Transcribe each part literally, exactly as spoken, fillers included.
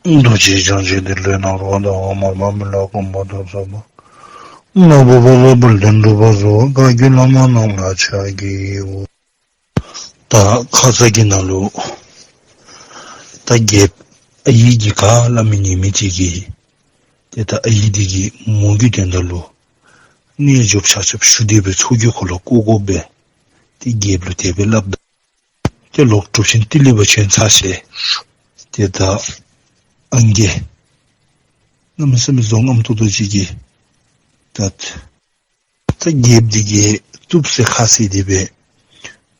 རྡོ་རྗེ་འཆང་ཆེན་ཏེ་ལྷོའི་ནགས་ར་བ་དང་འོག་མར་མ་མི་ལ་སྒོམ་པ་དང་འཚམས་པ། ནག་པོ་པ་ལ་དཔལ་ལྡན་འབྲུག་པ་ཟེར་བ་བཀའ་བརྒྱུད་བླ་མ་རྣམས་ལ་ཕྱག་བགྱིའོ། ད་ཁ་ཙ་གི་ནང་ལུ་ད་རྒྱལཔོ་ཨའི་གིས་ག་སླབ་མི་ཉན་མི་ཅིག་གིས་ཏེ་ད་ཨའི་འདི་གིས་མོ་གི་དོན་དག་ལུ་རྣལ་འབྱོར་ཆ་ཁྱབ་ཞུ་སྟེ་སྦེ་ཚོགས་ཀྱི་འཁོར་ལོ་བསྐོར་དགོ་པས། ཏེ་རྒྱལཔོ་ལུ་དེ་སྦེ་སླབ་ད་ཏེ་ལོག་གྲུབ་ཆེན་ཏི་ལི་པ་བྱོན་ཚར་ཞིནམ་ཏེ་ད་ཨང་རྒས་གནམ་མེད་ས་མེད་བཟོ་ངནམ་ཏོག་ཏོ་ཅིག་གིས་ད་ད་རྒྱལཔོ་འདི་གིས་བཏུབ་ཟེར་ཁ་བཟེད་དེ་སྦེ་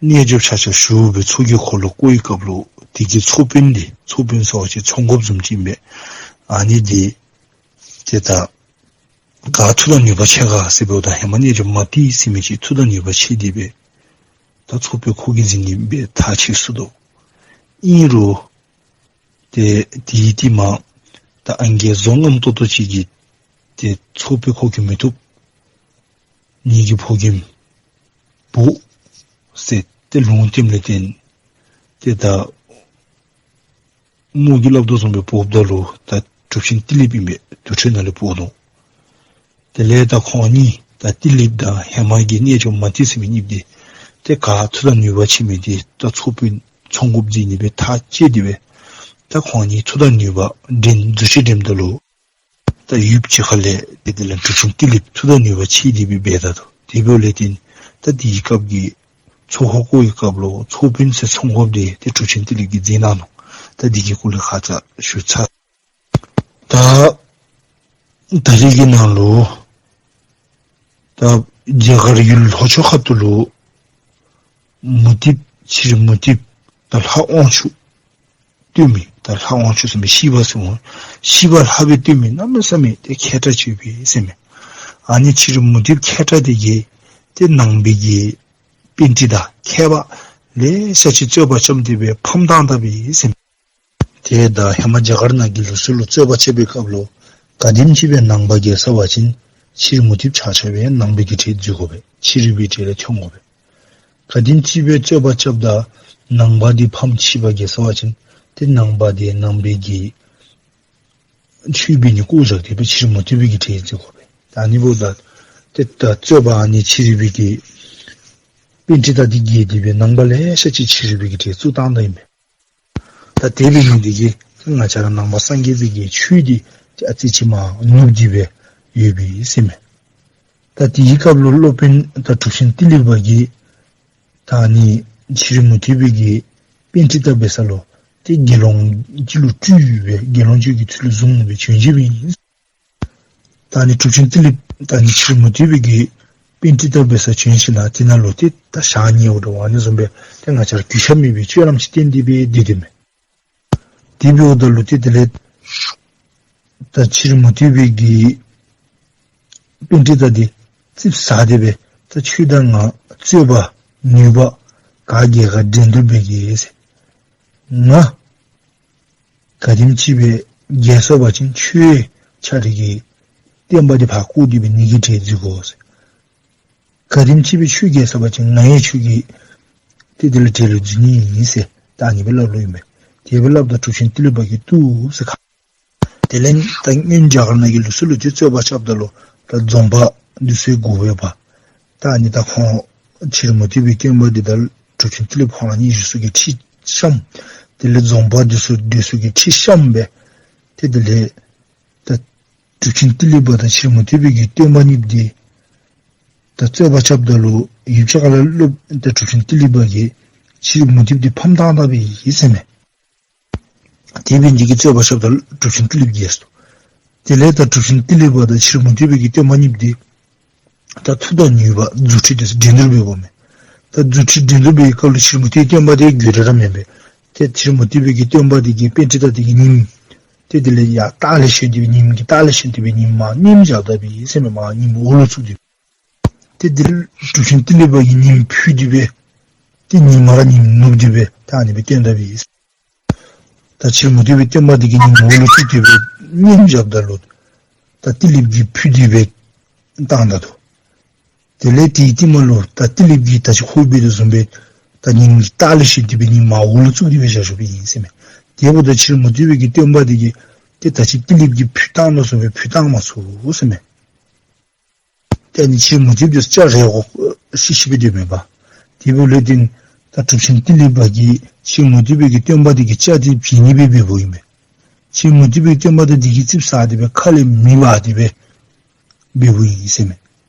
རྣལ་འབྱོར་ཆ་ཁྱབ་ཞུ་སྦེ་ཚོགས་ཀྱི་འཁོར་ལོ་བསྐོར་བའི་སྐབས་ལུ་དེ་གི་ཚོགས་དཔོན་འདི་ཚོགས་དཔོན་ཟེར་བ་ཅིན་ཚོགས་འགོཔ་བཟུམ་ཅིག་ཨིན་པས། ཨ་ནི་འདི་ཏེ་ད་ག་མཐུ་དང་ནུས་པ་ཆེ་ག་ཟེར་འབདཝ་ད་ཧེ་མ་རྣལ་འབྱོར་མ་ཏི་ཟེར་མི་ཅིག་མཐུ་དང་ནུས་པ་ཆེ་སྟེ་སྦེ་ད་ཚོགས་དཔོན་ཁོ་གིས་འཛིན་ནི་སྦེ་ཐག་བཅད་སོ་ནུག། ཨིན་རུང་ཏེ་དེའི་རྟིང་མ་ད་ཨང་རྒས་བཟོ་ངནམ་ཏོག་ཏོ་ཅིག་གིས་ཏེ་ཚོགས་དཔོན་ཁོ་གིས་མི་བཏུབ། ངེ་གི་ཕོ་རྒནམ་འབོ་ཟེར་ཏེ་ལུང་བསྟན་ལས་བརྟེན་ཏེ་ད་མོ་གིས་སླབ་དོ་བཟུམ་སྦེ་འབོཝ་ད་ལུ་ད་གྲུབ་ཆེན་ཏི་ལི་པ་ཨིན་པས། དུར་ཁྲོད་ནང་ལས་འབོ་ནུག། དེ་ལས་ད་ཁོང་གཉིས་ད་ཏི་ལི་པ་དང་ཧེ་མ་གི་རྣལ་འབྱོར་མ་ཏི་ཟེར་མི་གཉིས་འདི་ཏེ་ག་མཐུ་དང་ནུས་པ་ཆེ་མི་འདི་ད་ཚོགས་དཔོན་ཚོགས་འགོཔ་འཛིན་ནི་སྦེ་ཐག་བཅད་དེ་སྦེ་ད་ཁོང་གཉིས་མཐུ་དང་ནུས་པ་འགྲན་རྫུ་འཕྲུལ་འགྲནམ་ད་ལུ་ད་ཡུདཔ་ཅིག་ཁ་ལས་ཏེ་དེ་ལས་གྲུབ་ཆེན་ཏི་ལི་པ་མཐུ་དང་ནུས་པ་ཆེ་སྟེ་སྦེ་འབད་ད་ནུག། དེ་འབདཝ་ལས་བརྟེན་ད་དེའི་སྐབས་ཀྱི་ཚོགས་འཁོར་བསྐོར་བའི་སྐབས་ལུ་ཚོགས་དཔོན་ཟེར་ཚོགས་འགོཔ་འདི་ཏེ་གྲུབ་ཆེན་ཏི་ལི་པ་གིས་འཛིན་གནང་ནུག། ད་འདི་གི་སྐོར་ལས་ཁ་ཙ་ཞུ་ཚར། ད་ད་རིས་ཀྱི་ནང་ལུ་ད་རྒྱ་གར་ཡུལ་ལྷོ་ཕྱོགས་ཁ་ཐུག་ལུ་མུ་སྟེགསཔ་ཕྱི་རོལ་མུ་སྟེགསཔ་ད་ལྷ་དབང་ཕྱུག་སྟོན་མི་ད་ལྷ་དབང་ཕྱུག་ཟེར་མི་ཤི་བ་ཟེར་མི་ཤི་བ་ལྷ་སྦེ་སྟོན་མི་གནམ་མེད་ས་མེད་ཏེ་མཁས་དྲགས་ཅིག་ཡོད་པས་ཟེར་མས། ཨ་ནི་ཕྱི་རོལ་མུ་སྟེགསཔ་མཁས་དྲགས་འདི་གིས་ཏེ་ནང་པའི་གི་པཎྜི་ཏ་མཁས་པ་ལེ་ཤ་ཅིག་རྩོད་པ་རྐྱབ་སྟེ་སྦེ་ཕམ་བཏང་ད་པས་ཟེར་མས། ཏེ་ད་ཧེ་མ་རྒྱ་གར་ནང་གི་ལུགས་སྲོལ་ལུ་རྩོད་པ་རྐྱབ་པའི་སྐབས་ལུ་ག་དེམ་ཅིག་སྦེ་ནང་པ་རྒྱལ་སོང་པ་ཅིན་ཕྱི་རོལ་མུ་སྟེགསཔ་ཆ་ཁྱབ་སྦེ་ནང་པའི་གི་གྲལ་འཛུལ་དགོ་པས། ཕྱི་རོལ་པའི་གྲལ་ལས་ཐོན་དགོ་པས། ག་དེམ་ཅིག་སྦེ་རྩོད་པ་རྐྱབ་ད་ནང་པ་འདི་ཕམ་ཕྱི་པ་རྒྱལ་སོང་པ་ཅིན་ཏེ་ནང་པ་འདི་ནང་པའི་གི་ཆོས་འབད་ནི་བཀོ་བཞག་སྟེ་སྦེ་ཕྱི་རོལ་མུ་སྟེགས་པའི་གི་གྲལ་འཛུལ་དགོ་པས། ད་ཨ་ནི་འབདཝ་ད་ཏེ་ད་རྩོད་པ་ཨ་ནི་ཕྱི་རོལ་པའི་གི་པཎྜི་ཏ་འདི་རྒྱལ་ཏེ་སྦེ་ནང་པ་ལེ་ཤ་ཅིག་ཕྱི་རོལ་པའི་གི་གྲལ་བཙུགས་བཏང་ད་ཨིན་པས། ད་དེ་འབད་ནི་འདི་གིས་ང་བཅས་ར་ནང་པ་སངས་རྒྱས་པའི་གི་ཆོས་འདི་ཏེ་ཨ་ཙི་ཅིག་མར་ནུབ་སྟེ་སྦེ་ཡོད་པས་ཟེར་མས། ད་དེའི་སྐབས་ལུ་སློབ་དཔོན་ད་གྲུབ་ཆེན་ཏི་ལི་པ་གིས་ད་ཨ་ནི་ཕྱི་རོལ་མུ་སྟེགས་པའི་གི་པཎྜི་ཏ་འབད་ས་ལུ་ཏེ་དགེ་སློང་ཅིག་ལུ་སྤྲུལ་སྦེ་དགེ་སློང་ཅིག་གི་ཚུལ་ལུ་བཟུང་སྦེ་བྱོན་ཅི་སྦེ་ཨིན། ད་ཨ་ནི་གྲུབ་ཆེན་ཏི་ལི་པ་ད་ཨ་ནི་ཕྱི་རོལ་མུ་སྟེགས་པའི་གི་པཎྜི་ཏ་འབད་སར་བྱོན་ཞིནམ་ལས་དེ་ནང་ལུ་ཏེ་ད་ཞག་ཉལཝ་འདྲཝ་ཨ་ནི་བཟུམ་སྦེ་ཏེ་ང་བཅས་ར་གུས་ཞབས་མེད་པའི་སྤྱོད་ལམ་ཅིག་བསྟན་ཏེ་སྦེ་སྡོད་དེ་མས། དེ་འབདཝ་ད་ལུ་ཏེ་དེ་ལས་ད་ཕྱི་རོལ་མུ་སྟེགས་པའི་གི་པཎྜི་ཏ་འདི་ཙིགཔ་ཟ་སྟེ་སྦེ་ད་ཁྱོད་དང་ང་རྩོད་པ་ནུས་པ་ག་རྒྱལ་ག་འགྲན་བསྡུར་འབད་གེ་ཟེར། ང་ག་དེམ་ཅིག་སྦེ་རྒྱལ་སོང་པ་ཅིན་ཁྱོད་ཁྱོད་རའི་གི་སྟོན་པ་འདི་ཕར་བཀོ་སྟེ་སྦེ་ངེ་གི་གྲལ་འཛུལ་དགོ་ཟེར། ག་དེམ་ཅིག་སྦེ་ཁྱོད་རྒྱལ་སོང་པ་ཅིན་ང་ཡང་ཁྱོད་ཀྱི་ཏེ་དེ་ལས་གྲལ་ལུ་འཛུལ་ནི་ཨིན་ཟེར་ད་ཨ་ནི་སྦེ་སླབ་ལོ་ཨིན་པས། དེ་སྦེ་སླབ་ད་གྲུབ་ཆེན་ཏི་ལི་པ་གིས་བཏུབ་ཟེར་ཁ། དེ་ལས་ད་སྔོན་རྒྱ་གར་ནང་གི་ལུགས་སྲོལ་ལུ་ཏེ་རྩོད་པ་རྐྱབ་ད་ལུ་ད་རྫོང་པ་འདི་ཚུ་དགོ་པས་པ། ད་ཨ་ནི་ད་ཁོང་ཕྱི་རོལ་མུ་སྟེགས་པའི་སྟོན་པ་འདི་དང་གྲུབ་ཆེན་ཏི་ལི་པ་ཁོང་ར་གཉིས་ཀྱི་ཚུ་གི་ཁྲི་བཤམས། དེ་ལས་རྫོང་པ་འདི་ཚུ་འདི་ཚུ་གི་ཁྲི་བཤམས་སྦེ་ཏེ་དེ་ལས་ད་གྲུབ་ཆེན་ཏི་ལི་པ་དང་ཕྱི་རོལ་མུ་སྟེགས་པའི་གི་སྟོན་པ་གཉིས་འདི་ད་རྩོད་པ་རྐྱབ་ད་ལུ་ཡུདཔ་ཅིག་ཁ་ལས་སློབ་ད་གྲུབ་ཆེན་ཏི་ལི་པ་གིས་ཕྱི་རོལ་མུ་སྟེགས་པ་འདི་ཕམ་བཏང་ད་པས་ཟེར་མས། དེ་འབད་ནི་འདི་གིས་རྩོད་པ་རྐྱབ་ད་ལུ་གྲུབ་ཆེན་ཏི་ལི་པ་རྒྱལ་སོ། དེ་ལས་ད་གྲུབ་ཆེན་ཏི་ལི་པ་དང་ཕྱི་རོལ་མུ་སྟེགས་པའི་གི་སྟོན་པ་གཉིས་འདི་ད་མཐུ་དང་ནུས་པ་རྫུ་འཕྲུལ་འདི་ཚུ་འགྲན་བསྡུར་འབདཝ་མས། ད་རྫུ་འཕྲུལ་འགྲན་བསྡུར་འབད་བའི་སྐབས་ལུ་ཕྱི་རོལ་མུ་སྟེགས་པའི་སྟོན་པ་འདི་རྒྱུད་འདྲ་ར་མེན་པས། ཏེ་ཕྱི་རོལ་མུ་སྟེགས་པའི་གི་སྟོན་པ་འདི་གིས་པཎྜི་ཏ་འདི་གི་ཉིམ་ཏེ་དེ་ལས་ཡར་ལྟག་ལས་ཞོན་ཏེ་སྦེ་ཉིམ་གྱི་ལྟག་ལས་ཞོན་ཏེ་སྦེ་ཉིམ་མར་ཉིམ་རྐྱབ་ད་པས་ཟེར་མས། མར་ཉིམ་འོག་ལུ་བཙུགས་ཏེ་སྦེ། ཏེ་དེ་ལས་གྲུབ་ཆེན་ཏི་ལི་པ་གིས་ཉིམ་ཕུད་དེ་སྦེ་ཏེ་ཉིམ་མར་ཉིམ་ནུབ་སྟེ་སྦེ་ད་ཨ་ནི་སྦེ་བཏོན་ད་པས། ད་ཕྱི་རོལ་མུ་སྟེགས་པའི་སྟོན་པ་འདི་གིས་ཉིམ་འོག་ལུ་བཙུགས་ཏེ་སྦེ་ཉིམ་རྐྱབ་ད་ལུ་ད་ཏི་ལི་པ་གིས་ཕུད་དེ་སྦེ་བཏང་ད་ནུག། དེ་ལས་དེའི་རྟིང་མ་ལུ་ད་ཏི་ལི་པ་གིས་ད་ཅི་ཁོ་འབད་དོ་བཟུམ་སྦེ་ད་ཉིམ་གྱི་ལྟག་ལས་ཞོན་ཏེ་སྦེ་ཉིམ་མར་འོག་ལུ་བཙུགས་ཏེ་སྦེ་བཞག་བཞགཔ་ཨིན་ཟེར་མས། དེ་འབདཝ་ད་ཕྱི་རོལ་མུ་སྟེགས་པའི་གི་སྟོན་པ་འདི་གིས་ ཏེ་ད་ཅི་ཏི་ལི་པ་གིས་འཕུལ་བཏང་དོ་བཟུམ་སྦེ་འཕུལ་བཏང་མ་ཚུགས་ཟེར་མས། ཏེ་ཨ་ནི་ཕྱི་རོལ་མུ་སྟེགས་པ་འདི་ཚུ་སྐྱ་རེ་འོག་ཤི་ཤི་སྦེ་སྡོད་མས་པ། དེ་འབདཝ་ལས་ཏེ་ད་གྲུབ་ཆེན་ཏི་ལི་པ་གིས་ཕྱི་རོལ་མུ་སྟེགས་པ་གི་སྟོན་པ་འདི་གི་སྐྱ་འདི་བྱིན་ནི་སྦེ་འབདཝ་ཨིན་པས། ཕྱི་རོལ་མུ་སྟེགས་པའི་སྟོན་པ་འདི་གིས་ཙིགཔ་ཟ་སྟེ་སྦེ་ཁ་ལས་མེ་འབར་ཏེ་སྦེ་འབདཝ་ཨིན་ཟེར་མས།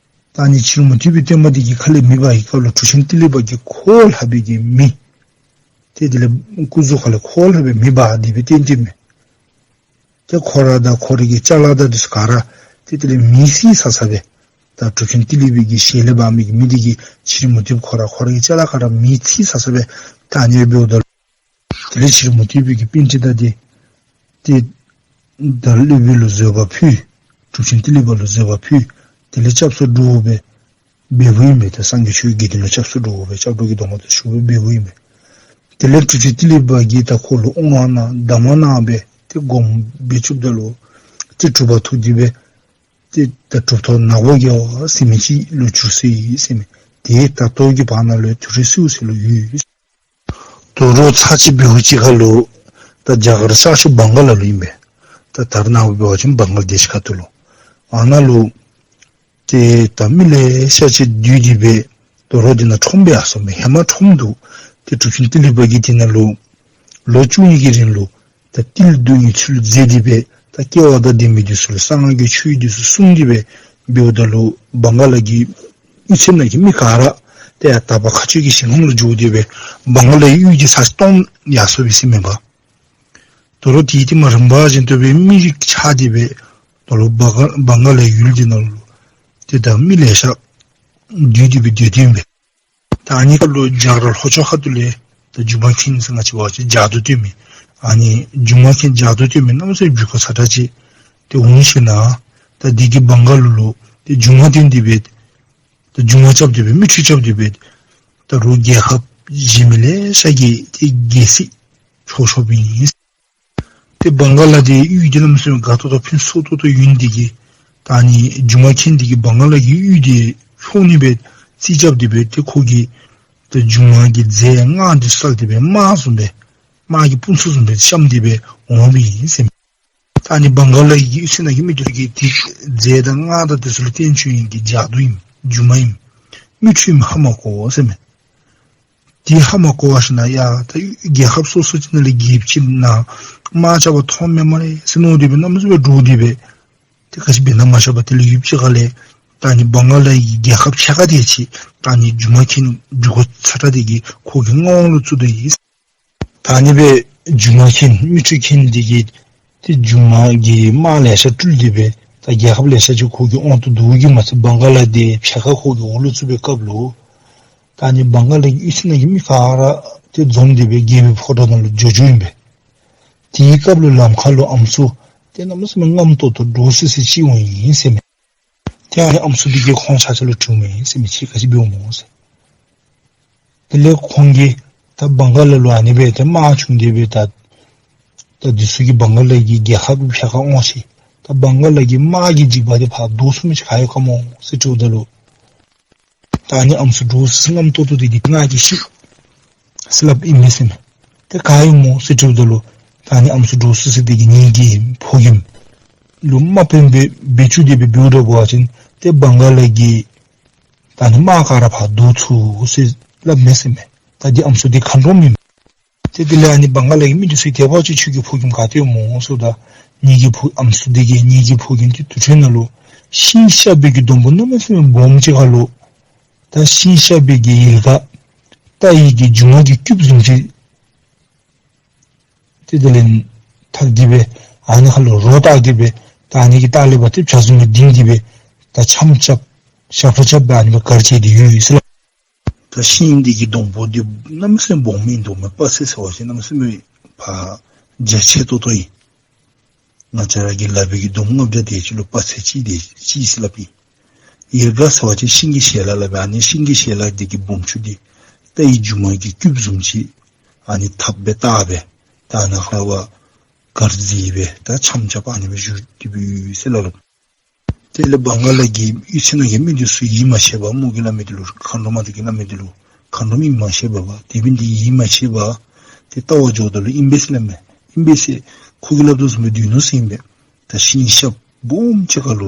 ད་ཨ་ནི་ཕྱི་རོལ་མུ་སྟེགས་པའི་སྟོན་པ་འདི་གི་ཁ་ལས་མེ་འབར་བའི་སྐབས་ལུ་གྲུབ་ཆེན་ཏི་ལི་པ་གིས་ཁོ་ལྷག་པའི་གི་མེ་ཏེ་དེ་ལས་སྐུ་གཟུགས་ཁ་ལས་ཁོ་ལྷག་པའི་མེ་འབར་ཏེ་སྦེ་བཏོན་ཏེ་མས། ཏེ་ཁོ་ར་དང་ཁོ་རའི་གི་ཅ་ལ་དང་འདི་ཚུ་ག་ར་ཏེ་དེ་ལས་མེ་འཚིག་ཚར་ཚར་སྦེ། ད་གྲུབ་ཆེན་ཏི་ལི་པའི་གི་ཞལ་ལས་འབར་མི་གི་མེ་འདི་གིས་ཕྱི་རོལ་མུ་སྟེགས་པ་ཁོ་ར་ཁོ་རའི་གི་ཅ་ལ་ག་ར་མེ་འཚིག་ཚར་ཚར་སྦེ། ད་ཨ་ནི་སྦེ་འབདཝ་ད་དེ་ལས་ཕྱི་རོལ་མུ་སྟེགས་པའི་གི་པཎྜི་ཏ་འདི་ཏེ་ད་སློབ་དཔོན་ལུ་བཟོད་པ་ཕུལ། གྲུབ་ཆེན་ཏི་ལི་པ་ལུ་བཟོད་པ་ཕུལ། དེ་ལས་སྐྱབས་སུ་འགྲོ་སྦེ་འབདཝ་ཨིན་པས། ད་སངས་རྒྱས་ཆོས་ཀྱི་དགེ་འདུན་ལུ་སྐྱབས་སུ་འགྲོ་སྦེ་སྐྱབས་འགྲོ་གི་སྡོམ་པ་ཚུ་ཞུ་སྦེ་འབདཝ་ཨིན་པས། དེ་ལས་གྲུབ་ཆེན་ཏི་ལི་པ་གིས་ད་ཁོ་ལུ་དབང་གནང་གདམས་ངག་གནང་སྦེ་ཏེ་སྒོམ་སྦེ་བཅུགཔ་ད་ལུ་ཏེ་གྲུབ་པ་ཐོབ་སྟེ་སྦེ་ཏེ་ད་གྲུབ་ཐོབ་ནག་པོ་རྒྱལ་བ་ཟེར་མི་ཅིག་ལུ་གྱུར་སོ་ཡི་ཟེར་མས། ཏེ་ད་ལྟོ་གི་བར་ན་ལུ་དུས་རེ་སེའུ་ཟེར་ལུ་ཡོད། དོ་རུང་ཚར་གཅིག་འབདཝ་ཅིག་ཁར་ལུ་ད་རྒྱ་གར་ཤར་ཕྱོགས་བང་ག་ལ་ལུ་ཨིན་པས། ད་ད་རེས་ནངས་པ་འབད་བ་ཅིན་བང་ག་ལ་དེཤ་ཁ་ཐུག་ལུ། ཨ་ནཱ་ལུ་ཏེ་ད་མི་ལེ་ཤ་ཅིག་འདུས་ཏེ་སྦེ་དོ་རུང་དེ་ནང་ཁྲོམ་སྦེ་ཡར་སོང་མས། ཧེ་མ་ཁྲོམ་འདུག། ཏེ་གྲུབ་ཆེན་ཏི་ལི་པ་གིས་དེ་ནང་ལུ་ལོ་བཅུ་གཉིས་ཀྱི་རིང་ལུ་ད་ཏིལ་བརྡུང་ནིའི་ཚུལ་མཛད་དེ་སྦེ་ད་སྐལ་བ་དང་ལྡན་མི་འདི་ཚུ་ལུ་གསང་སྔགས་ཀྱི་ཆོས་འདི་ཚུ་གསུངས་ཏེ་སྦེ་འབདཝ་ད་ལུ་བང་ག་ལ་གི་གཡུས་ཚན་ནང་གི་མི་ག་ར་ཏེ་ཡར་དག་པ་མཁའ་སྤྱོད་ཀྱི་ཞིང་ཁམས་ལུ་འགྱོ་སྟེ་སྦེ་བང་ག་ལའི་གཡུས་འདི་ཚར་གཅིག་སྟོངམ་ཡར་སོང་བས་ཟེར་མས་པ། དོ་རུང་དེའི་རྟིང་མ་རིམ་པ་བཞིན་དུ་སྦེ་མི་རིགས་ཆགས་ཏེ་སྦེ་དོ་རུང་བང་ག་བང་ག་ལའི་ཡུལ་འདི་ནང་ལུ་ཏེ་ད་མི་ལེ་ཤ་འདུས་ཏེ་སྦེ་སྡོད་དེ་ཨིན་པས། ད་ཨ་ནི་སྐབས་ལུ་རྒྱ་གར་ལྷོ་ཕྱོགས་ཁ་ཐུག་ལས་ད་སྒྱུ་མ་མཁན་ཟེར་ང་བཅས་འབད་བ་ཅིན་ཇ་དུ་སྟོན་མི། ཨ་ནི་སྒྱུ་མ་མཁན་ཇ་དུ་སྟོན་མི་གནམ་མེད་ས་མེད་བྱུས་ཁ་ཚ་དྲགས་ཅིག་ཏེ་འོང་ཞིནམ་ད་འདི་གིས་བང་ག་ལ་ལུ་ཏེ་སྒྱུ་མ་སྟོན་ཏེ་སྦེ་ད་སྒྱུ་མ་རྐྱབ་སྟེ་སྦེ་མིག་འཕྲུལ་རྐྱབ་སྟེ་སྦེ་ད་རུང་རྒྱལ་ཁབ་གཞན་མི་ལེ་ཤ་གི་ཏེ་རྒྱལ་སྲིད་འཕྲོག་འཕྲོགཔ་ཨིན། ཏེ་བང་ག་ལ་འདི་གཡུས་འདི་གནམ་མེད་ས་མེད་དགའ་ཏོག་ཏོ་ཕུན་སུམ་ཚོགས་ཏོག་ཏོ་ཡོད་ནི་འདི་གིས་ད་ཨ་ནི་སྒྱུ་མ་མཁན་འདི་གིས་བང་ག་ལ་གི་གཡུས་འདི་འཕྲོག་ནི་སྦེ་རྩིས་རྐྱབ་སྟེ་སྦེ་ཏེ་ཁོ་གིས་ཏེ་སྒྱུ་མ་གི་རྫས་སྔགས་འདི་བསལ་ཏེ་སྦེ་དམག་བཟུམ་སྦེ་དམག་གི་དཔུང་ཚོགས་བཟུམ་སྦེ་བཤམས་ཏེ་སྦེ་འོངམ་ཨིན་ཟེར་མས། ད་ཨ་ནི་བང་ག་ལ་གི་གཡུས་ཚན་ནང་གི་མི་འདི་ཚུ་གིས་ཏེ་རྫས་དང་སྔགས་དང་འདི་ཚུ་ལུ་བསྟན་བཅོས་ཨིན་གྱི་ཇ་དུ་ཨིན་སྒྱུ་མ་ཨིན་མིག་འཕྲུལ་ཨིནམ་ཧ་མ་གོ་ཟེར་མས། དེ་ཧ་མ་གོ་བ་ཞིནམ་ཡ་ད་རྒྱལ་ཁབ་སོ་སོ་ཅིག་ནང་ལས་རྒྱལཔོ་ཅིག་ནང་དམག་རྐྱབ་པར་མཐོངམ་མས་སྨ་རེ་ཟེར་མནོ་སྟེ་སྦེ་གནམ་མེད་ས་མེད་འདྲོག་སྟེ་སྦེ་ཏེ་ག་ཅི་འབད་ན་མ་ཤེས་པར་དེ་ལས་ཡུདཔ་ཅིག་ཁ་ལས་ད་ཨ་ནི་བང་ག་ལ་གི་རྒྱལ་ཁབ་ཕྱེད་ཀ་དེ་ཅིག་ད་ཨ་ནི་སྒྱུ་མ་མཁན་འདི་ཁོ་ཚ་དྲགས་འདི་གིས་ཁོ་གི་མངའ་འོག་ལུ་བཙུགས་དོ་ཡི། ད་ཨ་ནི་སྦེ་སྒྱུ་མ་མཁན་མིག་འཕྲུལ་མཁན་འདི་གིས་ཏེ་སྒྱུ་མ་གི་དམག་ལེ་ཤ་སྤྲུལ་ཏེ་སྦེ་ད་རྒྱལ་ཁབ་ལེ་ཤ་ཅིག་ཁོ་གི་དབང་དུ་བསྡུ་བའི་གི་མ་ཚད་བང་ག་ལ་འདི་ཕྱེད་ཀ་ཁོ་གི་འོག་ལུ་བཙུགས་པའི་སྐབས་ལུ་ད་ཨ་ནི་བང་ག་ལ་གི་གཡུས་ཚན་ནང་གི་མི་ག་ར་ཏེ་འཛོམས་ཏེ་སྦེ་རྒྱལ་པོའི་ཕོ་བྲང་ནང་ལུ་འགྱོ་འགྱོཝ་ཨིན་པས། དེའི་སྐབས་ལུ་ལམ་ཁ་ལུ་ཨམ་སྲུ་ཏེ་གནམ་མེད་ས་མེད་རྔམ་ཏོག་ཏོ་འདྲོག་སི་སི་ཅིག་འོང་ཡི་ཟེར་མས། ཏེ་ཨ་ནི་ཨམ་སྲུ་འདི་གིས་ཁོང་ཆ་ཁྱབ་ལུ་དྲིཝ་མས་ཟེར་མས། ཁྱེད་ག་ཅི་འབདཝ་སྨོ་ཟེར། དེ་ལས་ཁོང་གིས་ད་བང་ག་ལ་ལུ་ཨ་ནི་སྦེ་ཏེ་དམག་བྱུང་སྟེ་སྦེ་ད་ད་འདི་ཚུ་གིས་བང་ག་ལ་གི་རྒྱལ་ཁབ་ཕྱེད་ཀ་དབང་ཤེས། ད་བང་ག་ལ་གི་དམག་གི་འཇིགས་པ་འདི་ཕར་བཟློག་ཚུགས་མི་ཅིག་ག་ཡོད་ག་སྨོ་ཟེར་དྲིཝ་ད་ལུ་ད་ཨ་ནི་ཨམ་སྲུ་འདྲོག་སི་སི་རྔམ་ཏོག་ཏོ་འདི་གིས་ང་གིས་ཤེས་ཟེར་སླབ་ཨིན་མས་ཟེར་མས། ཏེ་ག་ཡོད་སྨོ་ཟེར་དྲིཝ་ད་ལུ་ད་ཨ་ནི་ཨམ་སྲུ་འདྲོག་སི་སི་འདི་གིས་ངེ་གི་ཕོ་རྒནམ་ལུ་དམག་དཔོན་སྦེ་འབད་བཅུག་སྟེ་སྦེ་འབདཝ་ད་འབད་བ་ཅིན་ཏེ་བང་ག་ལ་གི་ད་ཨ་ནི་དམག་ག་ར་ཕར་བཟློག་ཚུགས་ཟེར་སླབ་མས་ཟེར་མས། ད་འདི་ཨམ་སྲུ་འདི་མཁའ་འགྲོམ་ཨིན་མས། ཏེ་དེ་ལས་ཨ་ནི་བང་ག་ལ་གི་མི་འདི་ཚུ་གིས་དེ་འབདཝ་ཅིན་ཁྱོད་ཀྱི་ཕོ་རྒནམ་ག་ཏེ་ཡོད་སྨོ་ཟེརཝ་ད་ངེ་གི་ཕོ་ཨམ་སྲུ་འདི་གིས་ངེ་གི་ཕོ་རྒནམ་འདི་དུར་ཁྲོད་ནང་ལུ་ཤིང་གཤག་པའི་གི་སྡོང་པོ་གནམ་མེད་ས་མེད་སྦོམ་ཅིག་ཁ་ལུ་ད་ཤིང་གཤག་པའི་གི་ཡལ་ག་རྟ་ཡི་གི་མཇུག་མ་གི་སྐུདཔ་བཟུམ་ཅིག་ཏེ་དེ་ལས་འཐག་སྟེ་སྦེ་ཨ་ནི་ཁ་ལུ་རོ་བཏགས་ཏེ་སྦེ་ད་ཨ་ནི་གི་ལྟག་ལས་ཕར་ཏེ་བྱ་བཟུམ་སྦེ་ལྡིང་སྟེ་སྦེ་ད་འཆམ་རྐྱབ་ཞབས་ཁྲ་རྐྱབ་སྦེ་ཨ་ནི་སྦེ་གར་བྱས་ཏེ་ཡོད་ཡོད་ཟེར་སླབ། ད་ཤིང་འདི་གི་སྡོང་པོ་འདི་གནམ་མེད་ས་མེད་སྦོམ་ཨིན་འདུག་མས། དཔག་ཚད་ཟེར་བ་ཅིན་གནམ་མེད་ས་མེད་ཕར་རྒྱ་ཆེ་ཏོག་ཏོ་ཨིན། ང་བཅས་ར་གི་ལག་པའི་གི་འདོམ་ལྔ་བརྒྱ་དེ་ཅིག་ལུ་དཔག་ཚད་གཅིག་དེ་གཅིག་ཟེར་སླབ་ཨིན། ཡལ་ག་ཟེར་བ་ཅིན་ཤིང་གི་ཞལ་ལག་སླབ་ཨིན། ཨ་ནི་ཤིང་གི་ཞལ་ལག་འདི་གི་སྦོམ་ཆུང་འདི་རྟ་ཡི་མཇུག་མ་གི་སྐུདཔ་བཟུམ་ཅིག་ཨ་ནི་ཐགཔ་སྦེ་བཏགས་སྦེ་ད་ཨ་ནཱ་ཁར་ཕར་གར་བྱས་སྦེ་ད་འཆམ་རྐྱབ་ཨ་ནི་སྦེ་བཞུགས་ཏེ་སྦེ་ཡོད་ཟེར་སླབ་ལོ། དེ་ལས་བང་ག་ལ་གི་གཡུས་ཚན་ནང་གི་མི་འདི་ཚུ་ཡིད་མ་ཆེས་པར་མོ་གིས་སླབ་མི་འདི་ལུ་མཁའ་འགྲོ་མ་འདི་གིས་སླབ་མི་འདི་ལུ་མཁའ་འགྲོམ་ཨིནམ་མ་ཤེས་པར་དེ་འབདཝ་ད་ཡིད་མ་ཆེས་པར་ཏེ་བལྟ་བར་འགྱོཝ་ད་ལུ་ཨིན་པས་ཟེར་སླབ་མས། ཨིན་པས་ཟེར་ ཁོ་གིས་སླབ་དོ་བཟུམ་སྦེ་སྡོད་ནུག་ཟེར་ཨིན་པས། ད་ཤིང་ཤག་སྦོམ་ཅིག་ཁ་ལུ་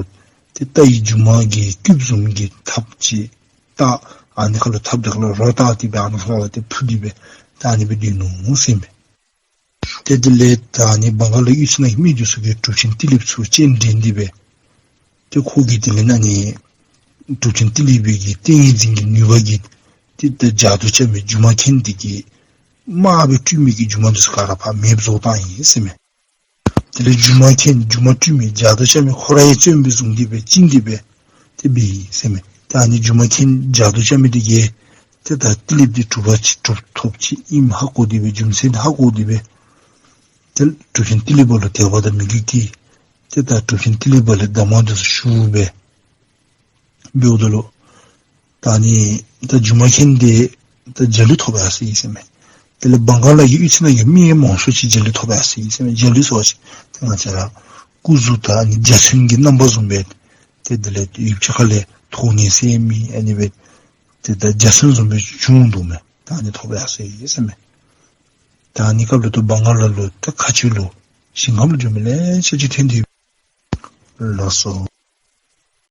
ཏེ་རྟ་ཡི་རྒྱུ་མ་གི་སྐུདཔ་བཟུམ་གྱི་ཐགཔ་ཅིག་བཏགས། ཨ་ནི་ཁ་ལུ་ཐགཔ་དེ་ཁ་ལུ་རོ་བཏགས་ཏེ་སྦེ་ཨ་ནི་ཁ་ལུ་ཏེ་འཕུར་ཏེ་སྦེ་ད་ཨ་ནི་སྦེ་སྡོད་ནུག་ཟེར་ཨིན་པས། ཏེ་དེ་ལས་ད་ཨ་ནི་བང་ག་ལ་གཡུས་ཚན་ནང་གི་མི་འདི་ཚུ་གིས་གྲུབ་ཆེན་ཏི་ལིཔ་ཚུ་སྤྱན་འདྲེན་ཏེ་སྦེ་ཏེ་ཁོ་གིས་དེ་ལས་ཨ་ནི་གྲུབ་ཆེན་ཏི་ལིཔ་གི་ཏིང་ངེ་འཛིན་གྱི་ནུས་པ་གིས་ཏེ་ད་ཇ་དུ་ཆ་མི་སྒྱུ་མ་མཁན་འདི་གི་དམག་སྦེ་སྤྲུལ་མི་གི་སྒྱུ་མ་འདི་ཚུ་ག་ར་ཕར་མེདཔ་བཟོ་བཏང་ཡི་ཟེར་མས། དེ་ལས་སྒྱུ་མ་མཁན་སྒྱུ་མ་སྤྲུལ་མི་ཇ་དུ་ཆ་མི་ཁོ་ར་ཡང་བཙོན་སྦེ་བཟུང་སྟེ་སྦེ་བཅིངས་ཏེ་སྦེ་ཏེ་འབད་ཡི་ཟེར་མས། ད་ཨ་ནི་སྒྱུ་མ་མཁན་ཇ་དུ་ཆ་མི་འདི་གིས་ཏེ་ད་ཏི་ལིཔ་འདི་གྲུབ་པ་ཅིག་གྲུབ་ཐོབ་ཅིག་ཨིནམ་ཧ་གོ་སྟེ་སྦེ་རྒྱུ་མཚན་འདི་ཧ་གོ་སྟེ་སྦེ་ཏེ་གྲུབ་ཆེན་ཏི་ལིཔ་ལུ་དད་པ་དང་མོས་གུས་ཀྱིས་ཏེ་ད་གྲུབ་ཆེན་ཏི་ལིཔ་ལས་གདམས་ངག་འདི་ཚུ་ཞུ་སྦེ་འབདཝ་ད་ལུ་ད་ཨ་ནི་ད་སྒྱུ་མ་མཁན་འདི་ད་འཇའ་ལུས་ཐོབ་ཡར་སོ་ཡི་ཟེར་མས། དེ་ལས་བང་ག་ལ་གི་གཡུས་ཚན་ནང་གི་མི་ཡང་མང་ཤོས་ཅིག་འཇའ་ལུས་ཐོབ་ཡར་སོ་ཡི་ཟེར་མས། འཇའ་ལུས་ཟེར་བ་ཅིན་ཏེ་ང་བཅས་ར་སྐུ་གཟུགས་ད་ཨ་ནི་འཇའ་ཚོན་གྱི་རྣམ་པ་བཟུམ་སྦེ་ཏེ་དེ་ལས་ཡུདཔ་ཅིག་ཁ་ལས་ཐོག་ནི་ཟེར་མི་ཨ་ནི་སྦེ་ཏེ་ད་འཇའ་ཚོན་བཟུམ་སྦེ་བྱུང་འདུག་མས། ད་ཨ་ནི་ཐོབ་ཡར་སོ་ཡི་ཟེར་མས། ད་ཨ་ནི་སྐབས་ལུ་ཏེ་བང་ག་ལ་ལུ་ད་མཁའ་སྤྱོད་ལུ་ཞིང་ཁམས་ལུ་འགྱོ་མི་ལེ་ཤ་ཅིག་ཐོན་ཏེ་ལགས་སོ།